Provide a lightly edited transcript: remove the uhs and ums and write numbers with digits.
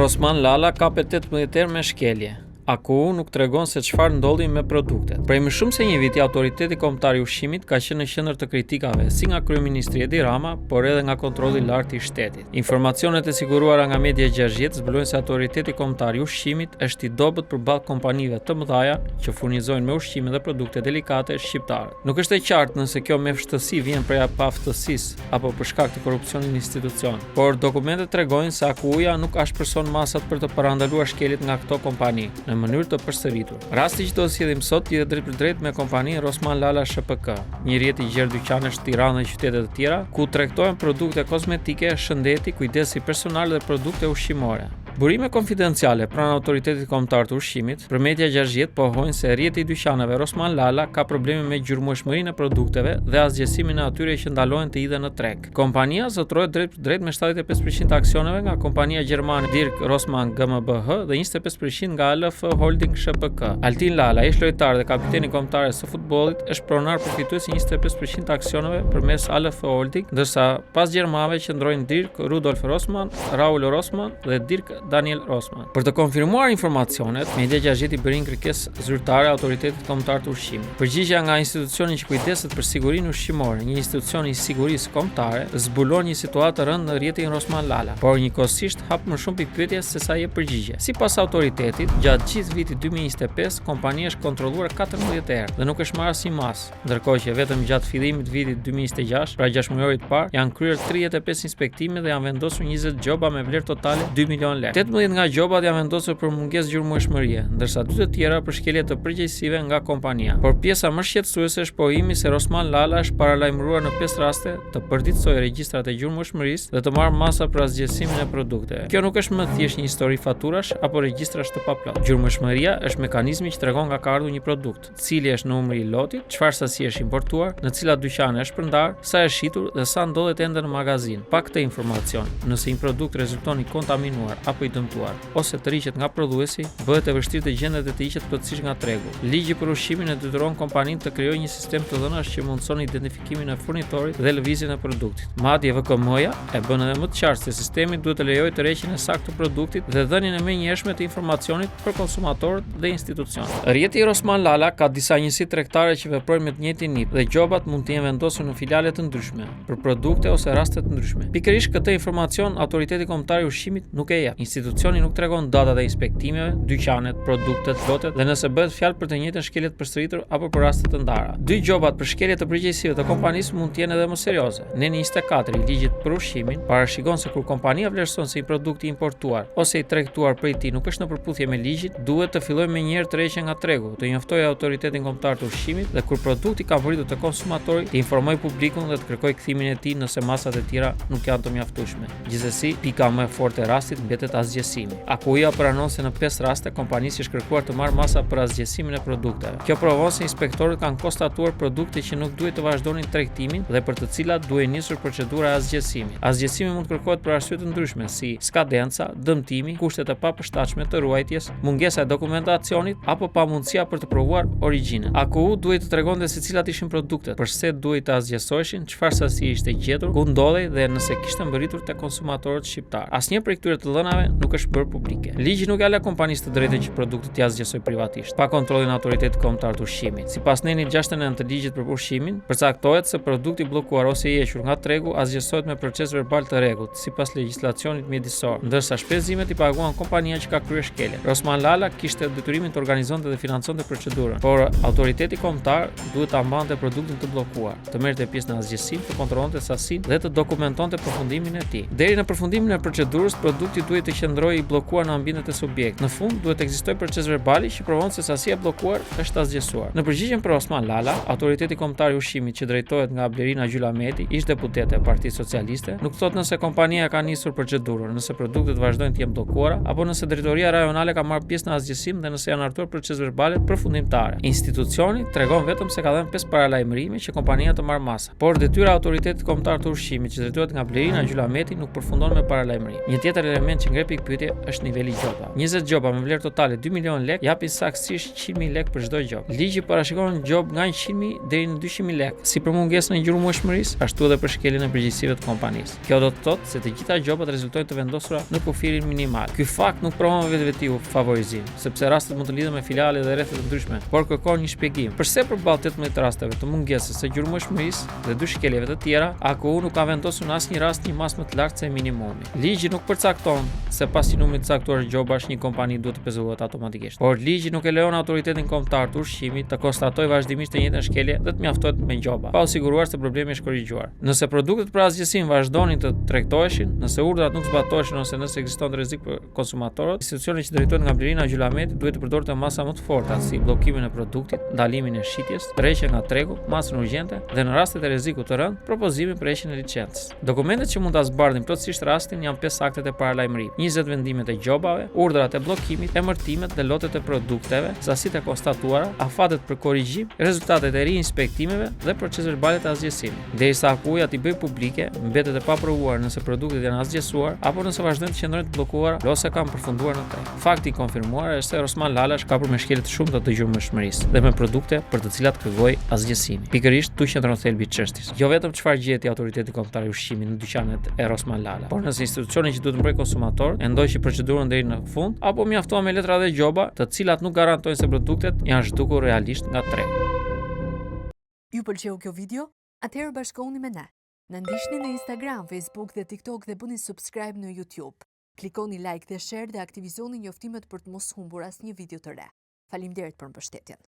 Rosman Lala kapet 18 herë me shkelje. AKU nuk tregon se çfarë ndodhi me produktet. Prej më shumë se një viti Autoriteti Kombëtar i Ushqimit ka qenë në qendër të kritikave si nga kryeministri Edi Rama, por edhe nga Kontrolli i Lartë i Shtetit. Informacionet e siguruara nga Media 60 zbulojnë se Autoriteti Kombëtar i Ushqimit është i dobët përballë kompanive të mëdha që furnizojnë me ushqime dhe produkte delikate shqiptarët. Nuk është e qartë nëse kjo mefshtësi vjen prej paaftësisë apo për shkak të korrupsionit në institucion. Por dokumentet tregojnë se AKU-ja nuk ashpërson masat për të parandaluar shkeljet nga këto kompani në mënyrë të përsëritur. Rasti që do të sjellim sot lidhet drejtpërdrejt me kompaninë Rosman Lala SHPK, një rrjet i gjerë dyqanesh në Tiranë dhe qytete të tjera, ku tregtohen produkte kozmetike, shëndeti, kujdesi personal dhe produkte ushqimore. Burime konfidenciale pranë Autoritetit Kombëtar të Ushqimit, për Media 60 pohojnë se rrjeti i dyqaneve Rosman Lala ka probleme me gjurmueshmërinë e produkteve dhe asgjësimin e atyre që ndalohen të hidhen në treg. Kompania zotërohet drejtpërdrejt me 75% të aksioneve nga kompania gjermane Dirk Rossmann GmbH dhe 25% nga ALF Holding SHPK. Altin Lala, ish-lojtar dhe kapiten i kombëtares së futbollit, është pronar përfitues i 25% të aksioneve përmes ALF Holding, ndërsa pas gjermanëve qëndrojnë Dirk Rudolf Rossmann, Raul Rossmann dhe Dirk Daniel Rossmann. Për të konfirmuar informacionet, Media 60 i bëri një kërkesë zyrtare Autoritetit Kombëtar të Ushqimit. Përgjigja nga institucioni që kujdeset për sigurinë ushqimore, një institucion i sigurisë kombëtare, zbulon një situatë të rëndë në rrjetin Rosman Lala, por njëkohësisht hap më shumë pikëpyetje sesa jep përgjigje. Sipas autoritetit, gjatë gjithë vitit 2025, kompania është kontrolluar 14 herë dhe nuk është marrë asnjë masë. Ndërkohë që vetëm gjatë fillimit të vitit 2026, pra gjashtëmujorit të parë, janë kryer 35 inspektime dhe janë vendosur 20 gjoba me vlerë totale 2 milionë lekë. 18 nga gjobat janë vendosur për mungesë gjurmueshmërie, ndërsa dy të tjera për shkelje të përgjegjësive nga kompania. Por pjesa më shqetësuese është pohimi se Rosman Lala është paralajmëruar në 5 raste të përditësojë regjistrat e gjurmueshmërisë dhe të marrë masa për asgjësimin e produkteve. Kjo nuk është më thjesht një histori faturash apo regjistrash të paplotë. Gjurmueshmëria është mekanizmi që tregon nga ka ardhur një produkt. cili është numri i lotit, çfarë sasie është importuar, në cilat dyqane është shpërndarë, sa është shitur dhe sa ndodhet ende në magazinë. Pa këtë informacion, nëse një produkt rezulton i kontaminuar apo i dëmtuar, ose tërhiqet nga prodhuesi, bëhet e vështirë të gjendet dhe të hiqet plotësisht nga tregu. Ligji për ushqimin e detyron kompaninë të krijojë një sistem të dhënash që mundëson identifikimin e furnitorit dhe lëvizjen e produktit. Madje VKM-ja e bën edhe më të qartë se sistemi duhet të lejojë tërheqjen e saktë të produktit dhe dhënien e menjëhershme të informacionit për konsumatorët dhe institucionet. Rrjeti i Rosman Lala ka disa njësi tregtare që veprojnë me të njëjtin NIP dhe gjobat mund të jenë vendosur në filiale të ndryshme, për produkte ose raste të ndryshme. Pikërisht këtë informacion Autoriteti Kombëtar i Ushqimit nuk e jep. Institucioni nuk tregon datat e inspektimeve, dyqanet, produktet, lotet dhe nëse bëhet fjalë për të njëjtën shkelje të përsëritur apo për raste të ndara. Dy gjobat për shkelje të përgjegjësive të kompanisë mund të jenë edhe më serioze. Neni 24 i ligjit për ushqimin parashikon se kur kompania vlerëson se një produkt i importuar ose i tregtuar prej tij nuk është në përputhje me ligjin, duhet të fillojë menjëherë tërheqjen nga tregu, të njoftojë Autoritetin Kombëtar të Ushqimit dhe kur produkti ka mbërritur te konsumatori, të informojë publikun dhe të kërkojë kthimin e tij nëse masat e tjera nuk janë të mjaftueshme. Gjithsesi, pika më e fortë e rastit mbetet asgjësimi. AKU-ja pranon se në 5 raste kompanisë i është kërkuar të marrë masa për asgjësimin e produkteve. Kjo provon se inspektorët kanë konstatuar produkte që nuk duhej të vazhdonin tregtimin dhe për të cilat duhej nisur procedura e asgjësimit. Asgjësimi mund të kërkohet për arsye të ndryshme, si skadenca, dëmtimi, kushtet e papërshtatshme të ruajtjes, mungesa e dokumentacionit apo pamundësia për të provuar origjinën. AKU duhej të tregonte se cilat ishin produktet, përse duhej të asgjësoheshin, çfarë sasie ishte gjetur, ku ndodhej dhe nëse kishte mbërritur te konsumatorët shqiptarë. Asnjë prej këtyre të dhënave nuk është bërë publike. Ligji nuk ia lë kompanisë të drejtën që produktet t'i asgjësojë privatisht, pa kontrollin e Autoritetit Kombëtar të Ushqimit. Sipas nenit 69 të ligjit për ushqimin, përcaktohet se produkti i bllokuar ose i hequr nga tregu asgjësohet me proces verbal të rregullt, sipas legjislacionit mjedisor, ndërsa shpenzimet i paguan kompania që ka kryer shkeljet. Rosman Lala kishte detyrimin të organizonte dhe financonte procedurën, por Autoriteti Kombëtar duhet ta mbante produktin të bllokuar. të merrte pjesë në asgjësim, të kontrollonte sasinë dhe të dokumentonte përfundimin e tij. Deri në përfundimin e procedurës, produkti duhej të qëndrojë i bllokuar në ambientet e subjektit. Në fund, duhet të ekzistojë proces verbali që provon se sasia e bllokuar është asgjësuar. Në përgjigjen për Osman Lala, Autoriteti Kombëtar i Ushqimit që drejtohet nga Blerina Gjylameti, ish-deputete e Partisë Socialiste, nuk thotë nëse kompania ka nisur procedurën, nëse produktet vazhdojnë të jenë bllokuara apo nëse drejtoria rajonale ka marrë pjesë në. gjurmueshmërisë në asgjësim dhe nëse janë hartuar procesverbalet përfundimtare. Institucioni tregon vetëm se ka dhënë 5 paralajmërime që kompania të marrë masa. Por detyra e Autoritetit Kombëtar të Ushqimit, që drejtohet nga Blerina Gjylameti, nuk përfundon me paralajmërim. Një tjetër element që ngre pikëpyetje është niveli i gjobave. 20 gjoba me vlerë totale 2 milionë lekë japin saktësisht 100.000 lekë për çdo gjobë. Ligji parashikon gjobë nga 100.000 deri në 200.000 lekë, si për mungesën e gjurmueshmërisë, ashtu edhe për shkeljen e përgjegjësive të kompanisë. Kjo do të thotë se të gjitha gjobat rezultojnë të vendosura në kufirin minimal. Ky fakt nuk provon vetvetiu favorizim, sepse rastet mund të lidhen me filiale dhe rrethe të ndryshme, por kërkon një shpjegim. Përse përballë 18 rasteve të mungesës së gjurmueshmërisë dhe dy shkeljeve të tjera, AKU nuk ka vendosur në asnjë rast një masë më të lartë se minimumi. Ligji nuk përcakton se pas një numri të caktuar gjobash një kompani duhet të pezullohet automatikisht. Por ligji nuk e lejon autoritetin kombëtar të ushqimit të konstatojë vazhdimisht të njëjtën shkelje dhe të mjaftohet me gjoba, pa u siguruar se problemi është korrigjuar. Nëse produktet për asgjësim vazhdonin të tregtoheshin, nëse urdhrat nuk zbatoheshin ose nëse ekzistonte rrezik për konsumatorët, institucioni që drejtohet nga Blerina Gjylameti duhet të përdorte masa më të forta, si bllokimin e produktit, ndalimin e shitjes, tërheqjen nga tregu, masën urgjente dhe në rastet e rrezikut të rëndë, propozimin për heqjen e licencës. Dokumentet që mund ta zbardhin plotësisht rastin janë pesë aktet e paralajmërimit, 20 vendimet e gjobave, urdhrat e bllokimit, emërtimet dhe lotet e produkteve, sasitë e konstatuara, afatet për korrigjim, rezultatet e riinspektimeve dhe procesverbalet e asgjësimit. Derisa AKU-ja t'i bëjë publike, mbetet e paprovuar nëse produktet janë asgjësuar apo nëse vazhdojnë të qëndrojnë të bllokuara ose kanë përfunduar në treg. Fakti i konfirmuar është se Rosman Lala është kapur me shkelje të shumta të gjurmueshmërisë dhe me produkte për të cilat kërkohej asgjësimi. Pikërisht këtu qëndron thelbi i çështjes. Jo vetëm çfarë gjeti Autoriteti Kombëtar i Ushqimit në dyqanet e Rosman Lala, por nëse institucioni që duhet të mbrojë konsumatorët e ndoqi procedurën deri në fund apo u mjaftua me letra dhe gjoba, të cilat nuk garantojnë se produktet janë zhdukur realisht nga tregu. Ju pëlqeu kjo video? Atëherë bashkohuni me ne. Na ndiqni në Instagram, Facebook dhe TikTok dhe bëni subscribe në YouTube. Klikoni like dhe share dhe aktivizoni njoftimet për të mos humbur asnjë video të re. Faleminderit për mbështetjen.